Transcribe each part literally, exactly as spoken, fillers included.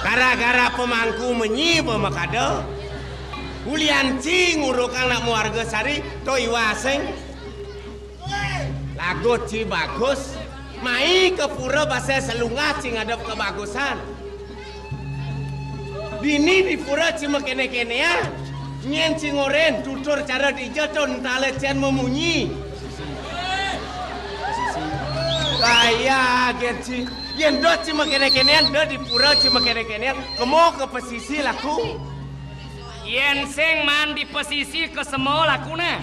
Gara-gara pemangku menyi bemakada, ulian ci ngurukang nak mawarga sari, to iwasing. Lagut ci bagus, mai ka pura basa salungah ci ngadep ka bagusan. Dini di pura ci makene-kenean, nyen ci ngoren tutur cara dija to entala cen mamunyi. Kaya agen ci, yen dot ci makene-kenean, dot di pura ci makene-kenean, kemo ka pasisi laku. Yen sing maan di pasisi ka sema lakune.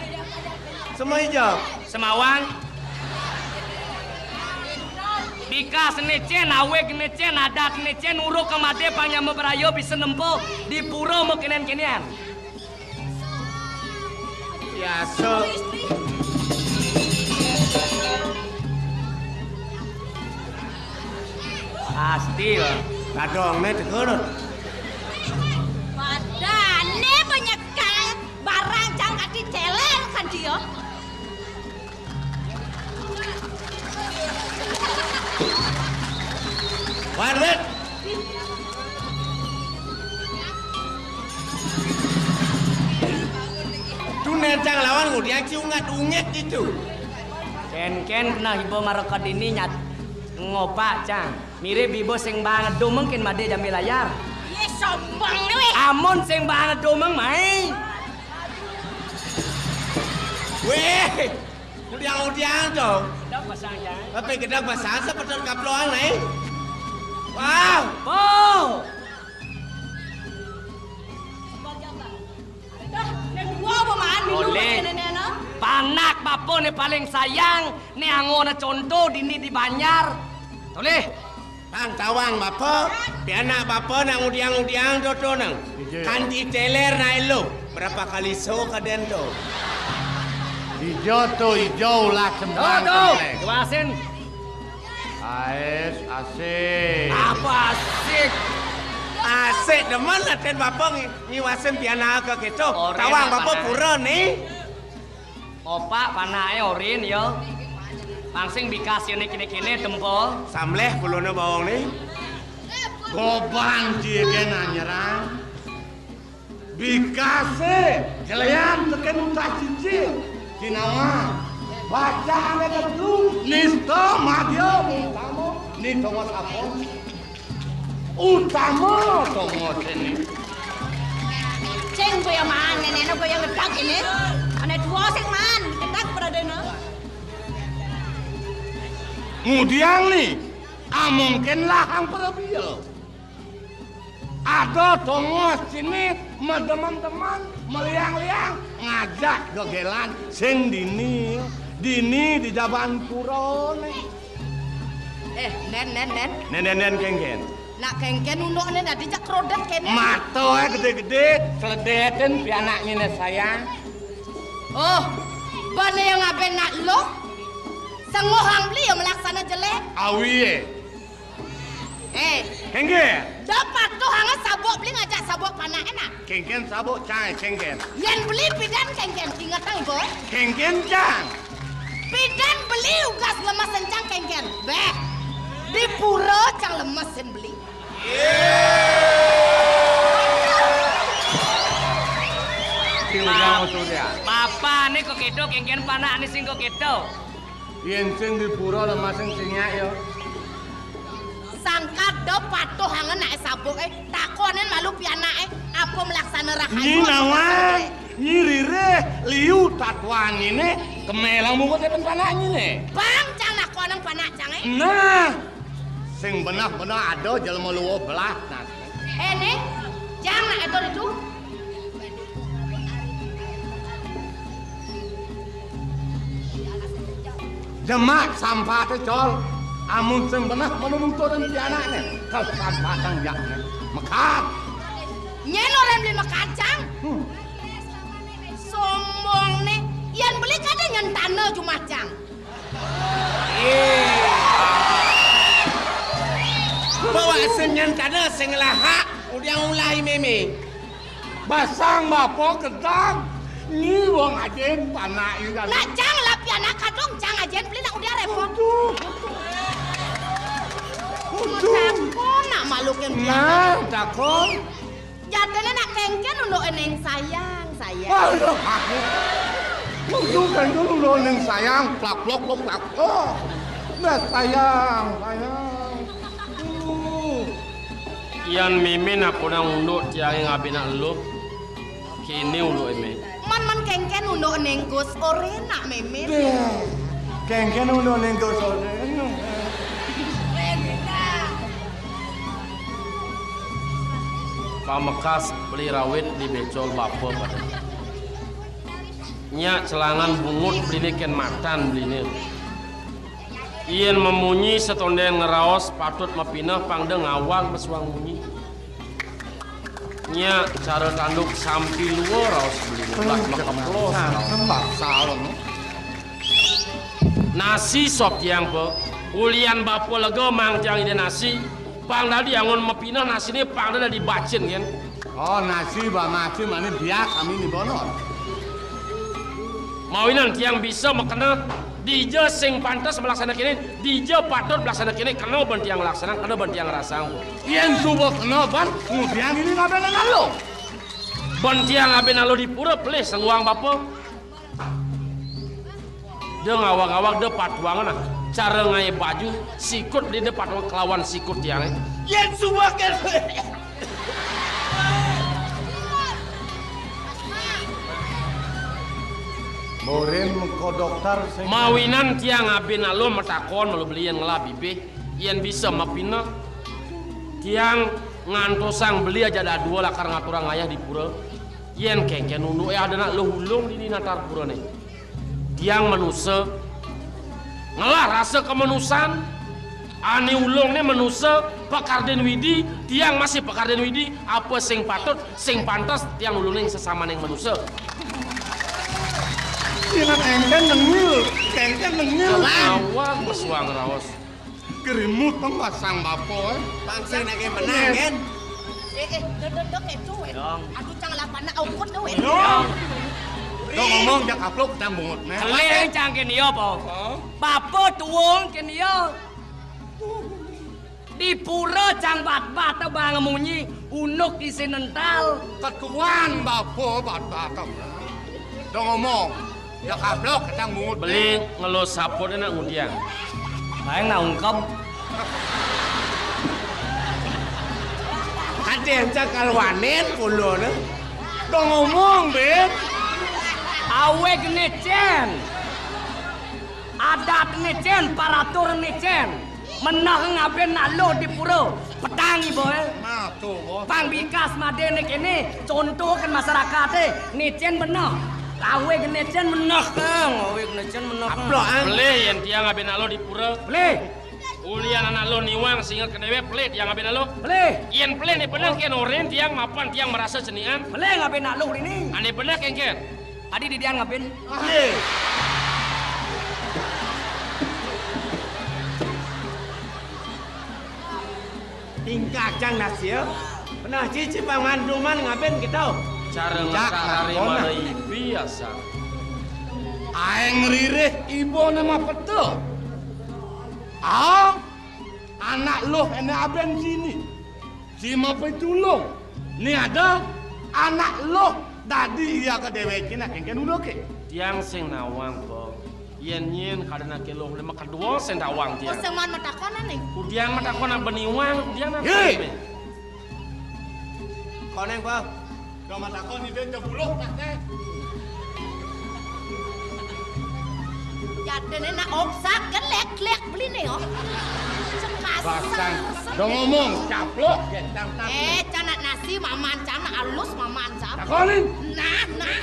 Sema ija. Semawang. Bikasne cen, awigene cen, adatne cen, uruk ka made pang nyama braya bisa nempuh di pura makenen-kenean. Biasa. Pasti, ya. Kadongne tegur. Padane penyekel barang cang kati celer kan dia. Warnet. Tu nencang lawan ngudiang ci ungat-unget itu. Ken-ken kena iba maraka dini nyat ngopak cang. Mirip iba sing bang domeng ken made jambi layar. Ye sombong ne weh. Amun sing bang domeng mai. Weh. Udiang-udiang to. Gedeg pasang, Jang. Tapi gedeg pasang sepetut kaploang, Nai. Wah. Oh. Dah, ne dua apa maan minum. Oleh. Panak bapa ne paling sayang, ne angona contoh dini di banjar. Toleh. Bang, tawang bapa, pianak bapa nak ngudiang-ngudiang to to nang. Ija. Kanti teler nak elo, berapa kali so ka den to. Ija to, ija ulah sembang. To, to, sembang. Jelasin. Ais, asik. Apa asik? Asik demen lah den bapa ngi-, ngiwasin pianak ka keto. Tawang bapa pura ni. Opak panake orin ya. Pang sing bikas yene kene-kene tempo. Samleh kulone bawong ni. Goban ci gen anyerang. Bikase jelean teken utas cici. Kinawa. Bacaane tetu nista madya utama. Ni Thomas apa? Utama tongos ini. Sing kaya maan, nenekne kaya ngedag ini. Ane dua sing maan, ngedag pradene. Ngudiang ni, amongken lahang prabiya. Ada tongos sini, mademen-demen, meliang-liang, ngajak gegelan, sing dini, dini di jaban purane. Eh, Nen, Nen, Nen. Nen, Nen, Nen, kengken. Nak kengken undukne dadi jak rodet kene. Matoe gede-gede, sledeten pianakne ne sayang. Oh, bane yang ngaben nak lo? Sengohang beli ya melaksana jelek. Awie. Eh, kénkén. Da patuh hanga sabuk beli ngajak sabuk panak enak. Kénkén sabuk cang, kénkén. Yén beli pidan kénkén, ingetang ibu. Kénkén cang. Pidan beli ugas lemesin cang kénkén. Béh. Di pura cang lemesin beli. Sing ujang usul dia. Bapa né kok kéto, kénkén panak né sing kok kéto. Yén sing di pura lemesin sing nyak ya. Sangkal da patuh hanga nak sabuk, eh. Takonin malu pianak, eh. Apa melaksana rahayu. Nyi nawang, nyi ririh, liu tatuan nyiné, kemelang mungkut ipun panak nyiné. Bang, cang nakonin panak cang, eh. Nah, sing beneh-beneh ada jelema luwa belah, nah. Eh, né, cang nak atur itu. Jemak sampaté, Col. Amun sing beneh menu nututin pianakné, kasampatan jakné. Mekad. Nyén orang beli mekad, cang? Hmm. Sombong né. Yén beli kada nyentana jumah, cang. Bawa sing nyentana sing lahak, udah mulai mémé. Basang bapa kedang, nyi wong ajin panak ieu kan. Nak cang lah pianak kadung, cang ajin beli nak udah repot. Aduh. Aduh. Takon nak malukin pianak. Nah, takon. Jadiné nak kénkén unduk ening sayang, sayang. Aduh, aku. Unduk kénkén unduk ening sayang, plak, plok, plok, plak. Oh. Nah, sayang, sayang. Aduh. Yan mémé nak kunang unduk tiangé ngabin nak eluh. Kéné unduk émé. Man, man kénkén unduk ening Gus Orin nak mémé. Déh. Kénkén unduk ening Gus Orin. Pamekas beli rawit di bécol bapa pada. Nyak celangan bungut beliné kén matan beliné. Yén mamunyi satondén ngraos patut mapineh pang da ngawag masuang munyi. Nyak cara tanduk sampi luwa raos beliné ulah makeplos. Nasi sop tiang pa. Ulian bapa lega mang tiang ida nasi. Pang dadi anggon mapineh nasiné pang dadi bacin kén. Oh, nasi ba nasi mané biak kami ni bonon. Mawinan tiang bisa makena dija sing pantes malaksana kéné, dija patut malaksana kéné, kena ban tiang laksana, kena ban tiang rasang. Yén suba kena ban, ngudiang ini ngabénan aluh. Ban tiang ngabin aluh di pura, pelih sengguang bapa. Da ngawag-ngawag da patuangan, ah. Cara ngaé baju, sikut di da patuang kelawan sikut tiangé. Yén suba kén. Murin mengko dokter sing. Mawinan tiang ngabin aluh matakon malu beli yén ngelah bibih, yén bisa mapineh. Tiang ngantosang beli ajak dadua lakar ngaturang ngayah di pura. Yén kénkén unduk, eh, ada nak luh ulung dini natar pura né. Tiang manusa, ngelah rasa kamanusan, ané ulung né manusa, pakardin Widi, tiang masih pakardin Widi, apa sing patut, sing pantes, tiang ulung né sesamaning manusa. Tiang kénkén nengil, kénkén nengil. Awak masuang raos. Gerimutan basang bapa, eh. Pang sing nak menang, kén? Eh, eh, dok, dok, dok, itu, eh. Dong. Aduh, cang lapan nak aukut tu, eh. Dong. Dong ngomong, jak kaplok, cang bungut, né. Kelih cang kén iya, po. Hah? Bapa tuung kén iya. Di pura cang bat-bat bang munyi, unduk isin ental. Ketuan bapa bat-bat. Dong ngomong. Ya kaplok, ketang bungut. Beli ngelus saput nak ngudiang. Lain nak ungkep. Ada yang cakal wanen, kulo ne. Dong ngomong, Bin. Aweg ne cén. Adat ne cén, paratur ne cén. Meneh ngabin nak luh di pura, petang ibu, eh. Nah, tuh, bos. Pang bikas madé né kéné, contoh kan masyarakat, eh. Né cén beneh. Aweg né cén meneh, Kang. Aweg né cén meneh, Kang. Aplok, ah. Pelih yén tiang ngabin nak luh di pura. Pelih. Ulian anak luh niwang singet kedéwék, pelih tiang ngabin nak luh. Pelih. Yén pelih né beneh kén orin tiang mapan tiang merasa cenian. Pelih ngabin nak luh dini. Ané beneh kénkén. Adi di dian ngabin. Pelih. Ingkang Cang Nasya. Nah, cici pamanduman ngaben kita. Cara Cak masak hari Nakona. Malai biasa. Aeng ririh ibu nama peta. Ah, anak luh ene aben sini. Si mapitulung. Ni ada anak luh dadi iya ke dewek nak engken ulo ke. Tiang sing nawang, Bong. Yen nyen kadena kelong lima kedua sing tawang dia. Oh, sing man matakon ning. Kudian matakon nak beniwang, kudian nak. Hei! Koneng, Bang. Kau matakon ibe jebuluh nak teh. Jadene nak oksak gelek-gelek beline, oh. Sekasar. Basang. Dong ngomong, caplok, gendang tak. Eh, canak nasi maman, canak alus maman, caplok. Takonin. Nah, nah.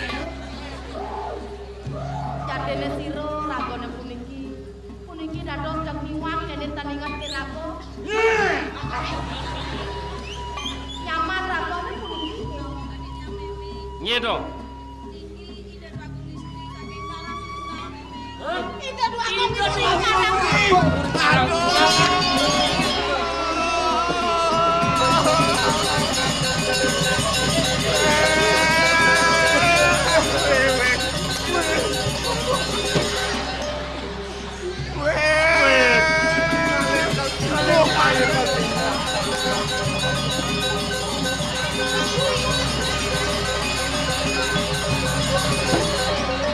Jatine sira ragane puniki. Puniki dados kang miwah dening taningan piraga. Nyaman ragane puniki. Nggih, dong. Ida dua kali. Aduh.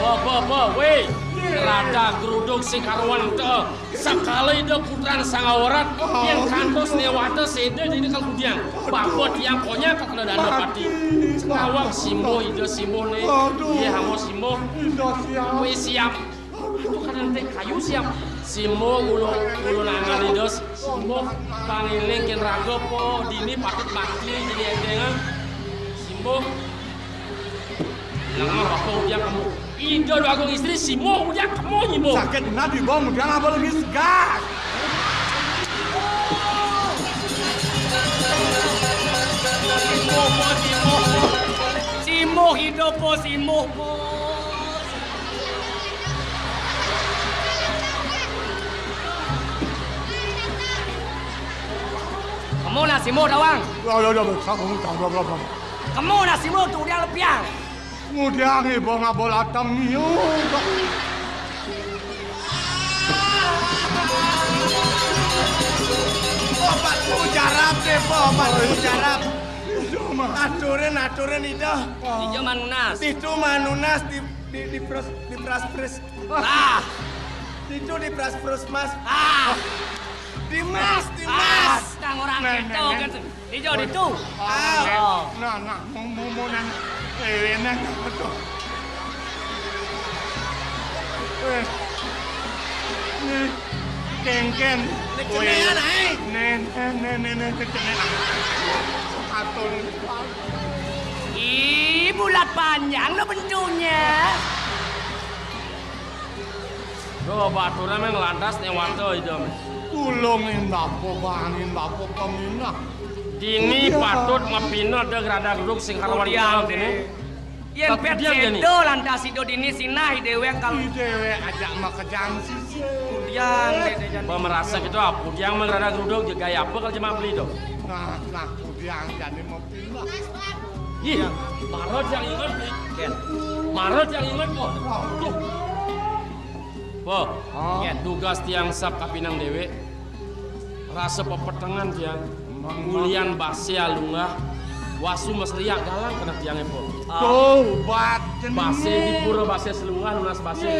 Ba, ba, ba, wéh. Rada gruduk sing karuan ente. Sakala Ida Putran Sang Awerat, yén kantos néwata séda dina kagudian. Bapa tiang konyang kakena dana pati. Ngawag simbuh Ida simbuh né. Iya, hamo simbuh. Wéh siap. Aduh, kadén té kayu siap. Simbuh ulo, ulo nangan Ida. Simbuh pangiling kén raga po dini patut bakti dini énténgan. Simbuh. Lemah apa udiang kamu? Ida Dwagung Istri simbuh udiang kamu nyimbuh. Sakit enak di bawah udiang apa lagi segas? Simbuh hidup po simbuh po. Kamu nak simbuh tawang? Ya, ya, ya, sabar, sabar, sabar, sabar. Kamu nak simbuh tu udiang lepiang. Ngudiang ibu ngabol atam nyium. Obat mujarab deh, po, obat mujarab. Aturin, aturin Ida. Ida manunas. Itu manunas di di di pros, di pras pres. Ah. Itu di pras pros mas. Ah. Di mas, di mas. Tang orang itu kan. Ijo ditu. Ah. Nah, nah, mau mau mau nang. Eh, nang apa tuh? Eh. Nih, kengken. Nek cenean ae. Nen, nen, nen, nen, nen, cenean. Atur. Ih, bulat panjang lo bentuknya. Duh, baturé mé nglantas néwata Ida mé. Tulungin bapa, bangin bapa paminah. Dini patut mapinah da grada gruduk sing karuan. Kudiang dini. Yén pét séda lantas Ida dini sinah déwék kal. Déwék ajak makejang sisi. Kudiang dédé jan. Pemerasa gitu, ah, kudiang mé grada gruduk, gaya apa kalau jemaah beli itu? Nah, nah, kudiang jani mapinah. Ih, mara tiang inget, Ken. Mara tiang inget, Po. Duh. Po, tugas tiang sap kapinang déwék. Rasa pepetengan tiang. Ngulian basé alunggah. Wasu masriak galang kena tiangé, Po. Tobat jenengé. Basé di pura basé selunggah nunas basé.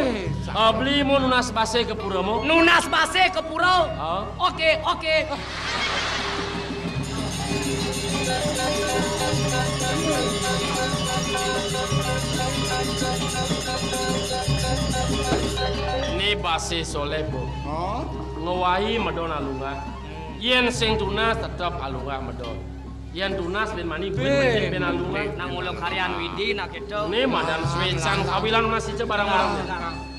Abli mau nunas basé ke pura mo. Nunas basé ke pura. Oke, oke. Né basé soléh, Po. Ngowahi medon alunggah. Yén sing tunas tetep alunggah medon. Yén tunas bén mani buin mending bén alunggah. Nang ulo karyan Widi nak kéto. Né madan suécan kawilang masih barang-barang.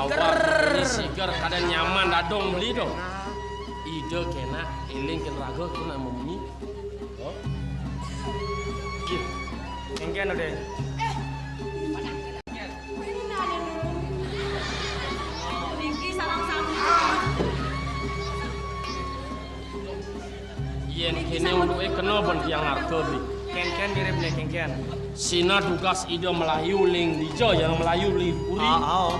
Wah, ini sigar kada nyaman dadong beli dong. Ida kena eling kén raga tu nama munyi. Oh. Ih, kéngkén deh. Niki sareng sami. Yén kéné untuké kena ban tiang ngarta, Bli. Kéngkén mirip né, kéngkén. Sina dugas Ida Melayu ling dija, yang Melayu ling puri. Ah, ah.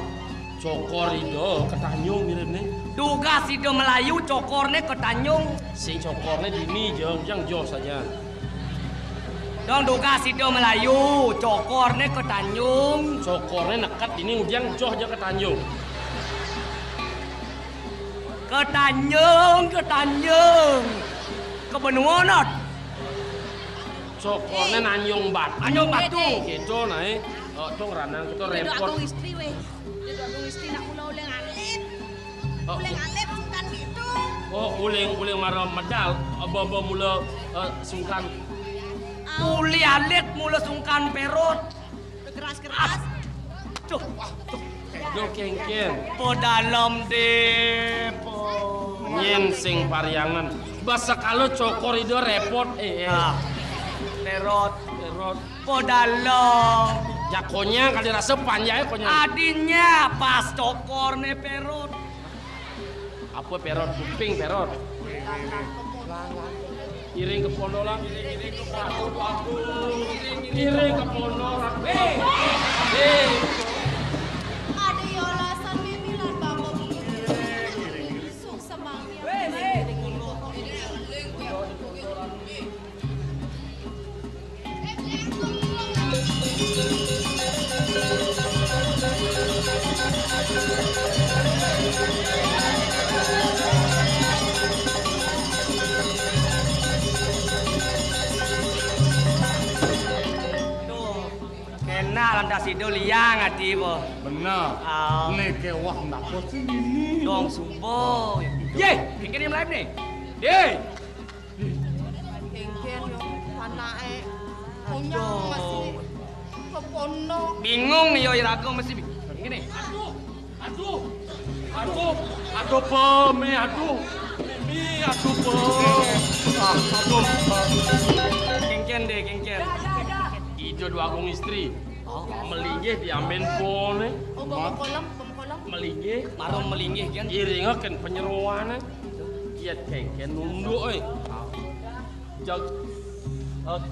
Cokor Ida ka Tanjung mirip né. Dugas Ida Melayu cokorné ka Tanjung. Sing cokorné dini ja, yang joh saja. Dong dugas Ida Melayu, cokorné ka Tanjung. Cokorné neked dini ngudiang joh ja ka Tanjung. Ka Tanjung, ka Tanjung. Ka benua nat. Cokorné Nanjung Batu. Nanjung Batu. Kéto nah, eh. Oh, dong ranang kéto repot. Agung istri wéh. Dia agung istri nak mula uling alit. Oh. Uling alit sungkan gitu. Oh, uling, uling mara medal. Aba-aba mula, eh, sungkan. Uling alit mula sungkan perot. Keras-keras. Tuh, tuh. Duh, kéngkén. Po dalem deh, po. Nyén sing pariangan. Basa kalau cokor Ida repot, eh, eh. Ah. Perot. Perot. Po dalem. Ya konyang kali rasa panjai konyang. Adina pas cokorné perot. Apa perot? Kuping perot. Iring ka pondok lah. Iring ka pondok lah. Hei. Hei. Ada ya alasan mimi lan bapak. Isuk semangnya. Tuh, kena lantas itu liang ati, boh. Bener. Ah. Né kéweh napa sih ini? Dong suba. Yé, ini live nih. Yé. Kéngkén yo, panaké. Konyang masih ka pondok. Bingung yo iraga masih bingung. Ngene. Aduh, aduh, aduh, aduh, peme, aduh. Mimi, aduh, peme. Ah, aduh. Kéngkén deh, kéngkén. Ida Dwagung istri. Oh. Melinggih diamben pone. Oh, bom kolom, bom kolom. Melinggih. Marung melinggih, kan? Iringa kén panyeroané. Kiat kéngkén nunduk, oi. Jag. Ot.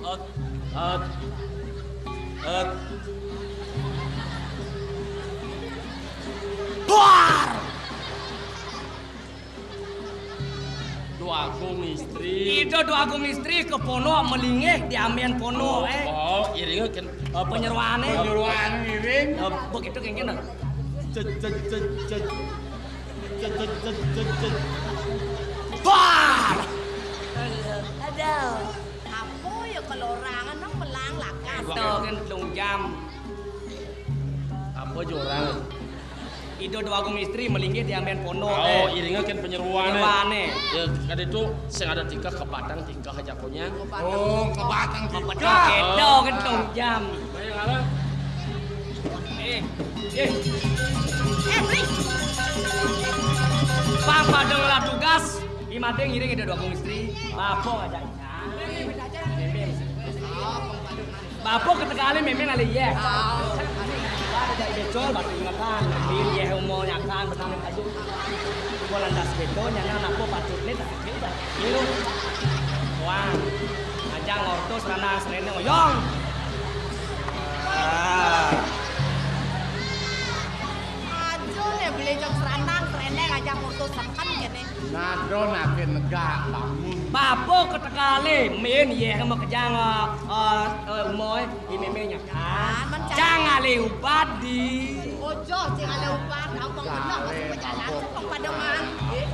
Ot. Ot. Ot. Duar! Dwagung istri. Ida Dwagung istri ka pondok melinggih diamben pondok, eh. Oh, iringa kén, eh, panyeroané. Panyeroané iring. Eh, begitu kéngkén. Cet, cet, cet, cet. Cet, cet, cet, cet, cet. Bar! Aduh. Apa ya kelorangan nang melang lakas. Tuh, kan telung jam. Apa jorang? Ida Dwagung istri melinggih diamben pondok, oh, eh. Iringa kén panyeroané. Panyeroané. Ya, kadétu sing ada tingkah ka batang tingkah aja konyang. Oh, ka batang tingkah. Ka batang kéto kan telung jam. Bayang apa? Eh, eh. Eh, Bli. Pang pada ngelah tugas, di mati ngiring Ida Dwagung istri, bapa ngajak. Bapa ketegalé mémé ngalih yéh. Ada jai bécol batu ingetan, bin yéh umur nyakan, petani paju. Umur lantas béto, nyana napa patutné tak kira. Ngilu. Wah, ajang ortus ranang sréné oyong. Ah. Aja né beli jok seranang, sréné ngajak ortus seken kéné. Nadon aké negak bangun. Bapa ketegalé, min yéh makejang, eh, eh, eh, umoy, di mémé nyakan. Ah, man cang alih ubat di. Ojo, cing alih ubat, gampang bener, masih perjalanan, gampang pada man. Eh.